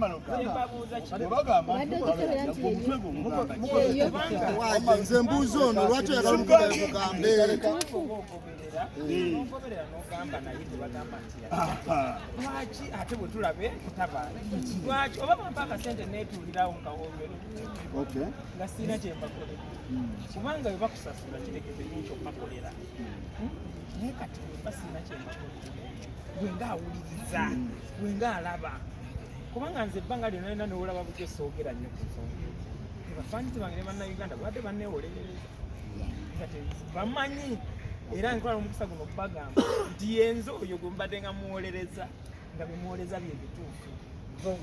Wamala ogamba. Mbabuuza ki? Bwebagamba nti Obadde ogikebera nti omutwe gwo mugamba ki? Eyo. Wamma nze mbuuza ono lwaki oyagala omukebere mugambe? Oba ogoberera n'ogoberera n'ogamba naye tebagamba nti lwaki ate bwe tulabe kutabaala lwaki oba bampa akasente neetuulirawo nkawoomero nga sirina kye mbakolera, kubanga bwe bakusasula kitegeeza ebintu okubakolera. Naye kati bwemba sirina kye mbakolera, gwe ng'awuliriza, gwe ng'alaba, kubanga nze ebbanga lyonna lyonna newolaba butyo soogera nnyo ku nsonga ezo. Bafaanizi bange ne Bannayuganda babadde banneewolerereza nga bamanyi, era nkola omukisa guno okubagamba nti yenze oyo gwe mbadde nga muwolereza, nga bimuwoleza bye bituufu.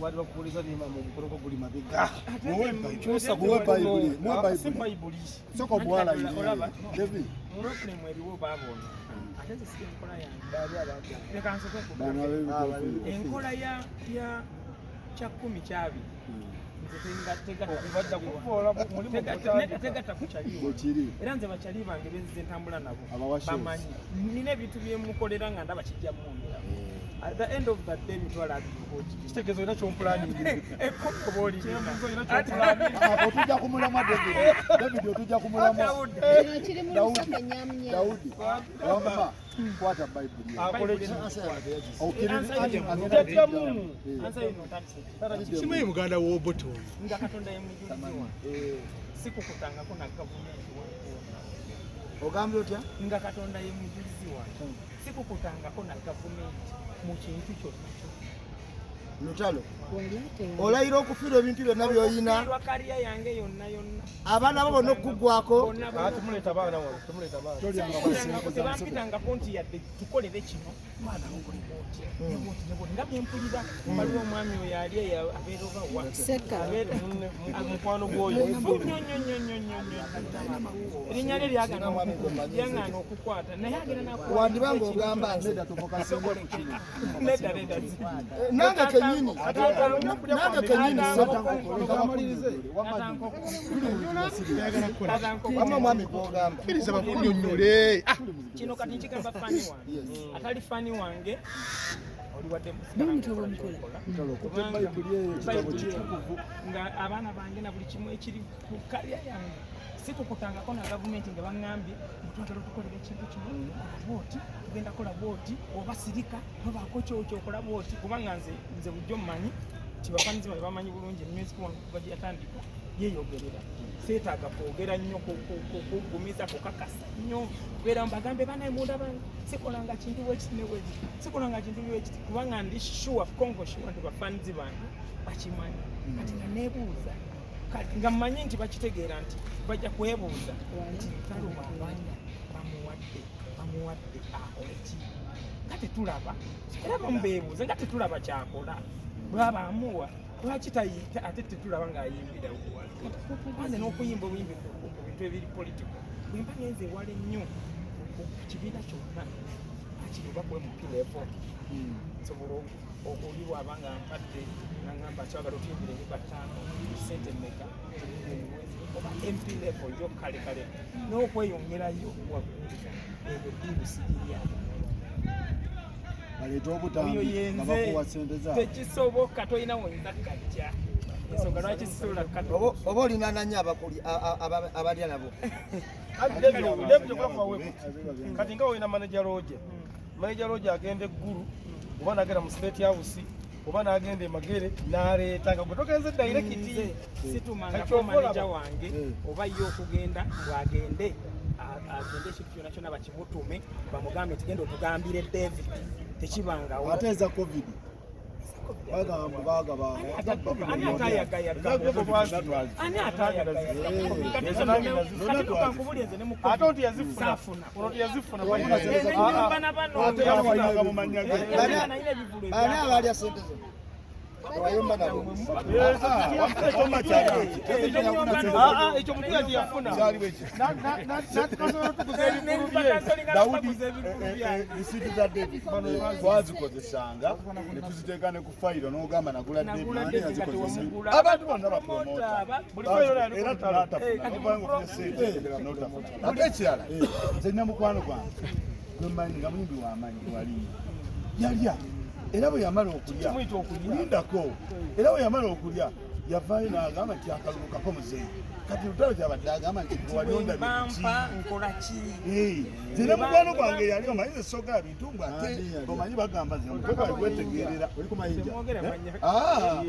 Bali bakuwuliriza byema mu mukono gwo guli mabega. Kyusa. Muwe Bayibuli, muwe Si Bayibuli. Bayibuli. Sooka omuwala. Olaba. David. Mulopulemu eriwo baabona ate nze si enkola yange, leka nsooke Bano kugamba. ab'ebikofiira. Enkola ya kya 10 kyabiri nze Okuva dda kuvoola mulimu gutandika. tegatta ku kyaliwo. Bwekiri. Era nze bakyali bange benzize ntambula nabo Abawa shows. bamanyi nina ebintu byemukolera nga ndaba kijja mwongera. At the end of the day, 20,000 oba okirina. Kitegeeza olina ky'ompulaninga. 10 oba olirina. Kyembuuza, olina ky'ompulaninga. Ah, otujja ku mulamwa, David. David, otujja ku mulamwa. Dawudi. Kino kiri mu lusaka nyamunyamu. Daudi, wamma kwata Bayibuli eyo. Akole ki? Okkiririza agenda Jajjamu. Eh, Answer ino otandise ki? Simanyi muganda w'Obote oyo. Nga Katonda ye mujulizi wange, sikukutangako na gavumenti wange. Ogambye otya? Nga Katonda ye mujulizi wange, sikukutangako na gavumenti mu kintu kyonna kyonna. Lutalo, olayira okufiirwa ebintu byonna by'olina? Okufiirwa career yange yonna yonna. Abaana bo bonna okuggwako? Bonna. Ah, Bonna. tumuleeta abaana wano, tumuleeta abaana. Tolyanga Sikukutangako, basente za Museveni. tebampitangako nti yadde tukolere kino, mwana okole bwoti ne bwoti ne bwoti, nga byempulira waliwo omwami oyo ali eyo abeera oba wa Seka. Mukwano gw'oyo. Nnyo nnyo nnyo nnyo nnyo nnyo. Erinnya lye lyagaana okukwata, naye agenda nakuwa. Wandiba ng'ogamba nze. Nedda, tufokasinge ku kino. Nedda, nedda. Nange kenyini, nange kenyini. Wamma omwami gw'ogamba. Kkiriza bakunnyonnyole. Ah, Kino kati nkigamba fan wange, atali fan wange oli wadde. N'omutwe bw'omukola. Lutalo, okutte Bayibuli eyo, ekitabo kitukuvu. Nga abaana bange na buli kimu ekiri ku career yange, sikukutangako na gavumenti nga baŋŋambye mutwagala otukolera ekintu kino, kola bwoti, tugenda kola bwoti, oba sirika tobaako kyokyokola bwoti, kubanga nze bulijjo mmanyi nti bafanizi bange bamanyi bulungi music wange kuva gye yatandika yeeyogerera. Seetaaga kwogera nnyo, kugumiza, kukakasa nnyo, kubeera mbagambe banaye munda bange sikolanga kintu bwekiti ne bwekiti, sikolanga kintu bwekiti, kubanga ndi sure, konko sure nti bafanizi bange bakimanyi. Kati nga neebuuza, kati nga mmanyi nti bakitegeera nti bajja kwebuuza nti Lutalo bwabanga bamuwadde akole ki, nga tetulaba. Era bamu beebuuza nga tetulaba kyakola, bwaba amuwa lwaki tayita ate tetulaba ng'ayimbira kwanze n'okuyimba obuyimbi ku bintu ebiri political. Bwemba ngenze ewala ennyo ku kibiina kyonna akiri oba kuwe MP level, nsobola oli bwaba nga mpadde nangamba kyagala otuyimbira enyimba ttaano, sente mmeka, oba MP level yo, kale kale n'okweyongerayo waggulu, eyo deal sigirya. Baleete Oyo obutambi nga yenze. bakuwa sente zaabwe. Tekisoboka, tolina woyinza kajja, ensonga lwaki sisobola kukata. Oba olina nanyo abalya nabo. David, okulakuwaweeko kati nga olina manager Roger, manager Roger agenda eggulu oba nagenda mu State House oba nagenda emagere n'aleeta nga gwe togenze direct. Nze situmangako Kati oba manager olaba. wange oba ye okugenda bwagende agende ekintu kyonna kyonna bakimutume bamugambe nti genda otugambire David, tekibangawo. Ate eza COVID bagamba bagaba. Ani atayagayaga? Ani atayagayaga? Kati tukankubulye nze ne mu Ate oti yazifuna. Saafuna. Ono teyazifuna. Wafuna sente za Nenyumba na bano. Ate yawalinaga mu mannya ge. Nalina ebivulu. Ani abalya sente zo wayomba nabo? Ekyo mutuya teyafuna. Kyaliwo ekyo. Natukasobola tukuza ebivulu bye. Dawudi, risiiti za David twazikozesanga ne tuziteeka ne ku fayiro n'ogamba nagula David, Nagula ani David, yazikozesa? kati wamugula. Abantu bonna bapromota. Buli fayiro yali era ku lutalo. n'atafuna novanga ofuna sente n'otafuna. Ate ekirala, nze nina mukwano gwange gwe mmanyi nga muyimbi w'amaanyi walinnya yalya. Era bwe yamala okulya, Kimuyita okulya. lindako, era bwe yamala okulya yavaayo n'agamba nti akalulu kako muzeeyi. Kati Lutalo kyabadde agamba nti gwe wali ondabye kuki? Bampa nkola ki? Nze ne mukwano gwange yali omanyi nze sogera bintu mbw ate omanyi bagamba nze omutwe gwange gwetegeerera. Oli ku mayinja. Temwogera manya. Ah,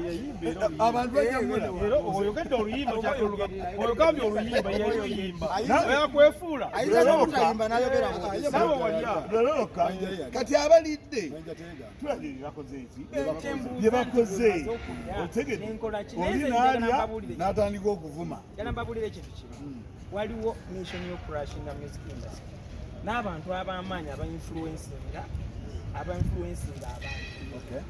abantu bajja mulaba. Era oyogedde oluyimba kyakalulu, oyogambye oluyimba yali oyimba oyakwefuula. Ayinza n'obutayimba n'ayogera bwogezi. Naawe walya. Lololoka kati abalidde Mayinja teyegaana. tulabye bye bakoze eki Kyembuuza bye bakoze nti okulya, otegedde nenkola ki? Naye oli nze njagala n'alya mbabuulire kino. n'atandika okuvuma. Njagala mbabuulire ekintu kimu. Waliwo mission y'okurashinga music industry n'abantu ab'amaanyi abainfluencinga abantu.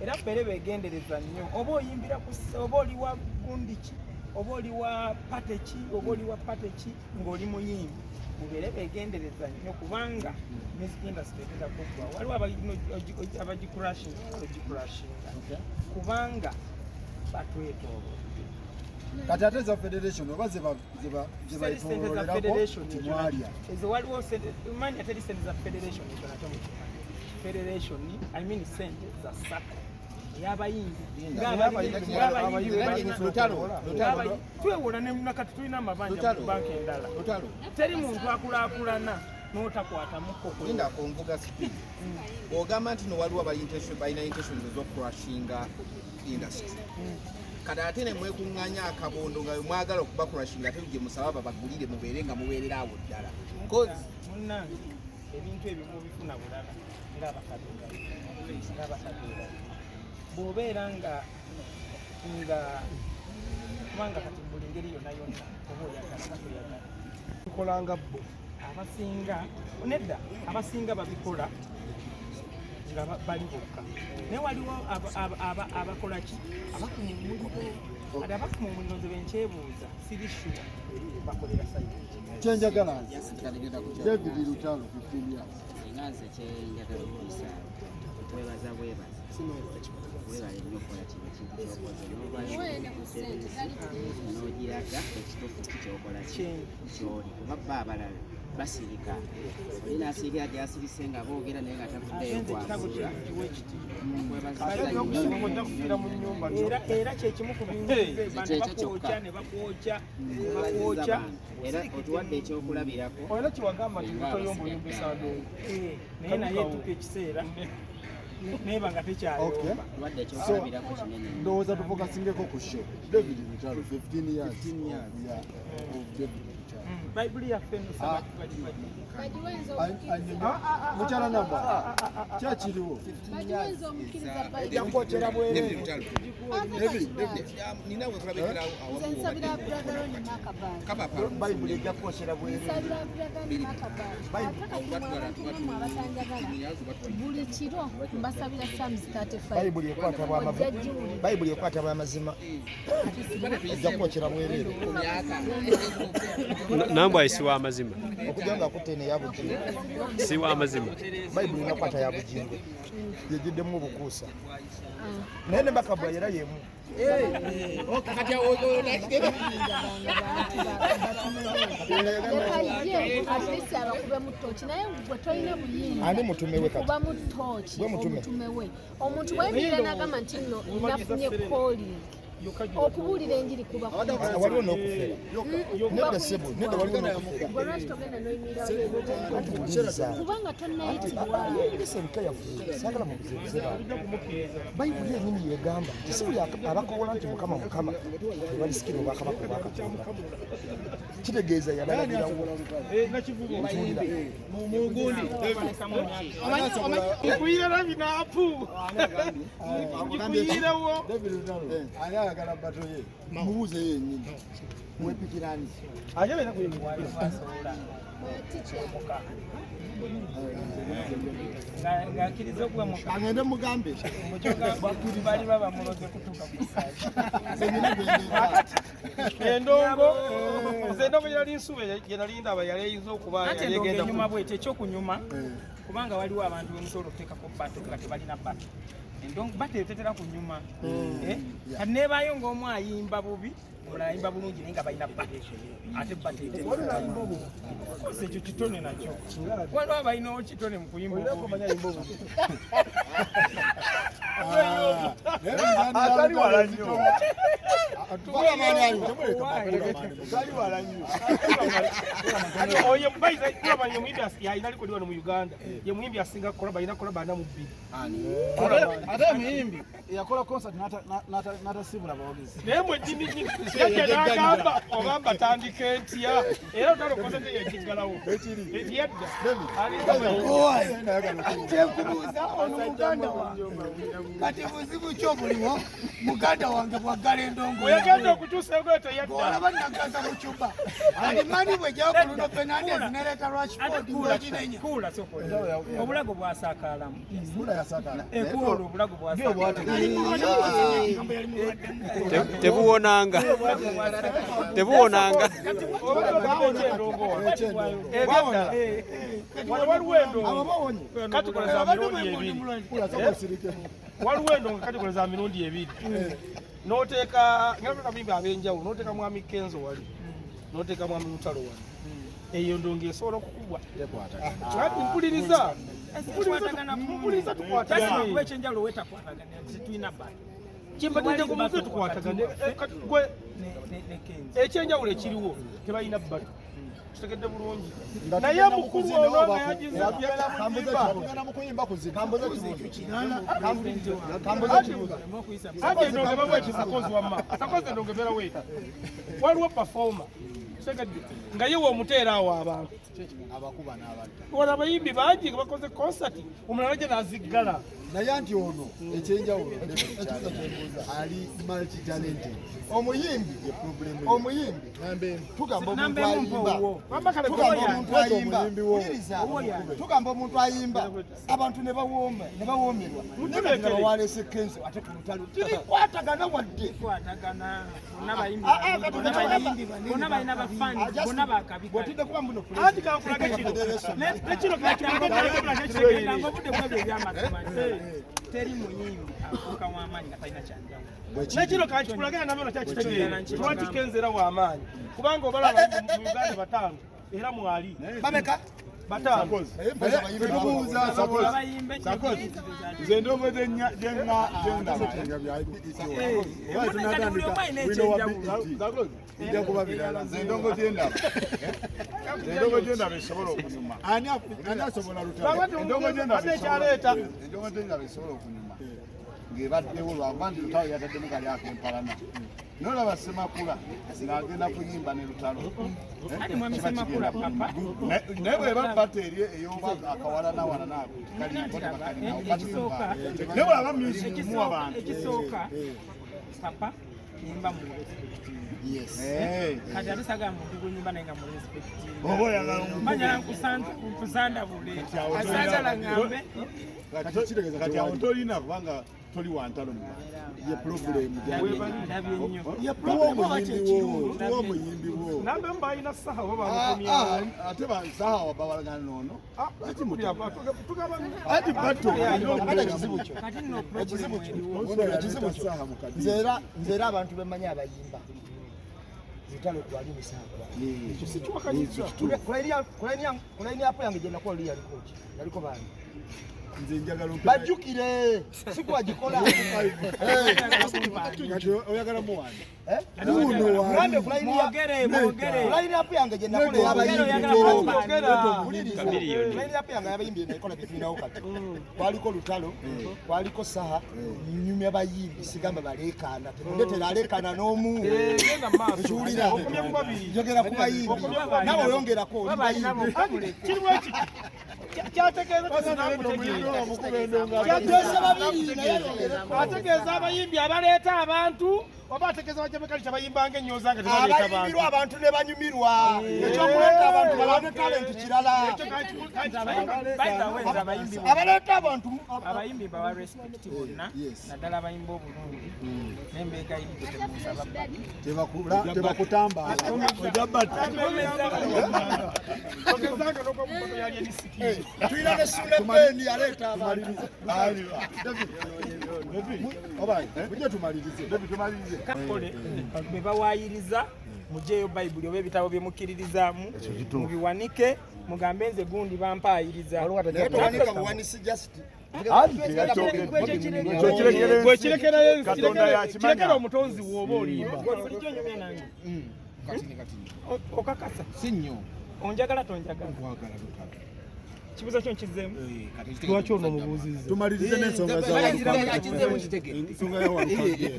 Era bere begendereza nnyo, oba oyimbira ku oba oli wa gundi ki, oba oli wa pate ki, oba oli wa pate ki ng'oli muyimbi, mubeere begendereza nnyo kubanga music industry egenda kuggwa. Waliwo abagikurashinga ogikurashinga kubanga batwetoolodde. Kati ate za federation oba ze Sente za bayitololerako federation ekyo timwalya. Ezo waliwo sente, manya teri sente za federation, ekyo nakyo mukimanyi. Federation, I mean sente za SACCO ey'abayimbi. Ng'abayimbi Lutalo, Lutalo, twewola ne nakati tulina amabanja mu Lutalo. banka endala. Lutalo, Teri muntu akulaakulana n'otakwatamuko. Linda ku nvuga speed. Bw'ogamba nti no waliwo balina intentions ez'okucrashinga industry. Kati ate ne mwekuŋŋaanya akabondo nga mwagala okubakurashinga ate gye musaba babagulire mubeere nga mubeerera awo ddala. 'Cause Munnange, ebintu ebyo mubifuna bulala ng'abatabeerayo bw'obeera nga nga kubanga kati buli ngeri yonna yonna oba oyagala oba toyagala Tukolanga bo. Abasinga nedda, abasinga babikola nga bali bokka, naye waliwo abakola ki, abakuma omuliro. Kati abakuma omuliro nze benkyebuuza, siri sure bakolera side. Kyenjagala nze David Lutalo, 15 years. Singa nze kyenjagala okuyisa kwebaza bwebaza, webale nnyo okukola kino ekintu kyokoze n'ogiraga ekituufu kikyokola ki kyoli, kuba ba abalala basirika, oli n'asirikira gyasirise nga boogera naye nga tavuddeyo. Ate nze ekitabo kwabula. kino nkiwa ekitiibwa. Kwebaza Ate okusinga ojja kufiira mu nnyumba. Era kyekimu ku bintu bantu Kyekyo bakwokya kyokka. ne bakwokya ne bakwokya. Era otuwadde ekyokulabirako. Olina kyewagamba nti toyomba oyombesa ndongo. Eh, naye etuuka ekiseera neba nga tekyayomba. Otuwadde ekyokulabirako kinene nnyo. Ndowooza tufokasingeko ku show. David Lutalo, 15 years. 15 years. Yeah, of David Lutalo. Bayibuli yaffe eno Ah. Bagiwenza omukkiriza. Mukyala namba kyakiriwo. Bagiwenza omukkiriza Bayibuli. Yakwotera bwereere. David Lutalo. Ate kati lwaki? Nina wekulabikirawo Nze nsabira brother Ronnie Makabayi. Bayibuli ejja kwokera bwereere. Nsabira brother Ronnie Makabayi. Ate kati mwe abantu mmwe abatanjagala, buli kiro mbasabira Psalms 35. Bayibuli ekwata bw'amavu- Ojja giwulira. Bayibuli ekwata bw'amazima ejja kwokera bwereere. Nambwayi si wa mazima. Okujja nga akutte eno eya Bugingo. Si wa mazima. Bayibuli nakwata ya Bugingo yegiddemu obukuusa, naye ne Bakabwa era yemu. Leka ye at least abakubemu ttooki, naye gwe tolina buyinza Ani mutume we kati? kubamu ttooki. Gwe mutume. Omutume we omuntu bwayimirira n'agamba nti nno nafunye calling okubuulira enjiri kuba Waliwo n'okufera. Nedda ssebo, nedda, waliwo n'okufera. Gwe lwaki togenda n'oyimirira? Wuliriza. Kubanga tonnayitibwa. Listen carefully. Saagala mubuzeebuze bantu. Bayibuli yennyini yegamba nti si buli abakoola nti Mukama, Mukama tebalisikira obwakabaka obwa Katonda. Kitegeeza yabalagirawo. Nakivubo. Ntuulira. Mugundi nkuyira binaapu ngikuyirewo. David Lutalo, ani ayagala bato ye? Mubuuze yennyini. Mwepikirani. Ate beera kuyimba. Ng'akkiriza okuba muka. Agende mugambe. Bali baba muloze kutuuka ku ssaaki. Endongo, nze endongo yali nsube gye nali ndaba yali eyinza okuba Anti yali endongo egenda enyuma bweti ekyokunyuma, kubanga waliwo abantu bemusobola okuteekako bato nga tebalina bato. Endongo bato etetera kunyuma. Eh? Kati nebaayo ng'omu ayimba bubi, omulala ayimba bulungi, naye nga balina bato, ate bato etera ekyo kitone nakyo. Waliwo abalina kitone mu kuyimba Olina obubi. okumanya ayimba obubi. Atali wala nnyo. Atali wala nnyo. Oyo bayiza kulaba omuyimbi yalina likodi wano mu Uganda. Ye muyimbi asinga kulaba, alina kulaba 42. Ate omuyimbi yakola concert n'atasibula bawagizi. Naye mwe nnimi yajja n'agamba oba mbatandike ntya, era Lutalo concert yagiggalawo. Yadda. Kyenkubuuza, ono muganda wange, kati buzibu ki obuliwo muganda wange bwaggala endongo? Oyagenda okukyusa engoye, teyadda. Olaba nagaza mu cuba, kati mani bwe jyawo ku Bruno Fernandes nereeta Rashford ng'oginenya. Kuula sokola. Obulago bwasakaalamu. Kula yasakala. Ekuula obulago bwasakaalamu. Tebuwonanga, tebuwonanga. Ebyaddala wano waliwo endongo category za mirundi ebiri. Waliwo endongo category za mirundi ebiri. N'oteeka nga bayimbi ab'enjawulo, n'oteeka Mwami Kenzo wali, n'oteeka Mwami Lutalo wali, eyo ndongo esobola okukubwa. Kati mpuliriza, mpuliriza, tukwatagane. Kuba ekyenjawulo wetakwatagana tetulina bala. Kyembatedde ku mutwe, tukwatagane. Kati gwe Ne Kenzo. Ekyenjawulo ekiriwo, tebalina bato, kitegedde bulungi, naye mukulu ono nga yagize muyimba. Tugenda mu kuyimba kuzina. Ate endongo eba bweti, sakozi wamma, sakozi endongo ebeera weeti. Waliwo performer, kitegedde, nga ye woomuteera awo abantu Abakuba n'abadda. Wano abayimbi bangi nga bakoze concert, omulala gye naziggala. Naye anti ono ekyenjawulo ali multi talented. Omuyimbi ye problem ye. Omuyimbi tugamba omuntu Namba emu ayimba mpo. Tugamba omuntu ayimba. Omuyimbi wo. Wuliriza, tugamba omuntu ayimba, abantu ne bawooma ne bawoomerwa. Mutuleetere. Naye kati walese Kenzo ate ku lutalo tirikwatagana wadde. Kwatagana bonna bayimbi. Ah, ah, kati Bonna tugamba- bayimbi, bonna balina bafaani, Ah, bonna bakabi. Bw'otidde kuba mbuno. Anti kankulage kino, nekino Nga obudde bwebyo ebyamazima, teri muyimbi afuuka w'amaanyi nga talina kyanjawulo. Nekino kankikulage, nabyo kyakitegeera lwaki Kenzo era w'amaanyi, kubanga obalaba mu Uganda bataano era mwali. Bameka? Bataano. Abayimba. Sakozi, nze endongo gyendaba Kati buli omu alina ekyenjawulo. Ijja kuba birala. Nze endongo gyendaba, endongo gyendaba esobola okunyuma. Ani ani asobola Lutalo? Endongo gyendaba Ate ekyaleeta endongo gyendaba esobola okunyuma ng'ebaddewo lwakuba nti Lutalo yataddemu kali ak'empalana. Nolaba Semakula ng'agenda kuyimba ne Lutalo. Ate Mwami Semakula papa. Naye bweba bata eri eyoba akawalanawalana ako tekaliko, tebakalinawo. Ekisooka, naye bwaba music muwa bantu. Ekisooka, papa nyimba mu respect. Kati ate sagala muntu gwenyimba naye nga mu respect. Oba oyagala manya nkusandabule, asagala ngambe. Kati awo tolina, kubanga toli wantalo mu bantu. Ye problem. Ndabye nnyo. Ye problem oba kyekiriwo? Tuwa omuyimbi wo. Nambe balina saha oba bamukomyawo. Ate basaha bawalagana noono. Tugamba Ati bato. Ate ekizibu kyo Kati nno ekizibu problem kyo eriwo. Ekizibu kyo, nze era abantu bemanyi abayimba, Lutalo kwali musangwa. Ku line up yange gye nakola, oli yaliko ki? Yaliko bani? Nze njagala Bajjukire, si gwagikola. Kati oyagala muwani? Eh? Wuuno wali. Ngambe ku line Mwogere, mwogere. ku line up yange gye nakola ey'abayimbi. Mwogera. Wuliriza. Chameleone. Ku line up yange y'abayimbi nakola bitulinawo kati. Kwaliko Lutalo, kwaliko Saha, nyumya bayimbi, sigamba baleekaana. Temundetera aleekaana n'omu. Genda mu maaso. Ekiwulira. Okomye ku babiri. Njogera ku bayimbi. Nawe oyongerako oli bayimbi. Kirimu eki kyategeeza tesinakutegeera. Twese babiri naye ayongereko. Ategeeza abayimbi abaleeta abantu oba ategeeza bajamekali kyabayimbanga ennyoza nga tebaleeta bantu? Abayimbirwa abantu ne banyumirwa. Ekyokuleeta abantu balage talent kirala. By the way, nze abayimbi Abaleeta abantu abayimbi bawa respect bonna, naddala abayimba obulungi, naye mbeegayidde temunsaba. Tebakutambala. Ojja bata. Ogezanga n'okwamukono yali enisikiri. Tulina ne Sule Bendi aleeta abantu. Oba mujje tumalirize. Tumalirize. Kale bwe bawaayiriza, mugyeyo Bayibuli oba ebitabo bye mukkiririzaamu, mubiwanike, mugambe nze gundi bampaayiriza. Naye towanika buwanisi just. Gwe kirekera omutonzi wooba olimba. Bulijjo nyumya nange. Okakasa? Si nnyo. Onjagala tonjagala? Kibuzo kyo nkizeemu. Lwaki ono omubuuzizza? Tumalirize n'ensonga za Akizeemu kitegedde. ensonga ya Walukagga.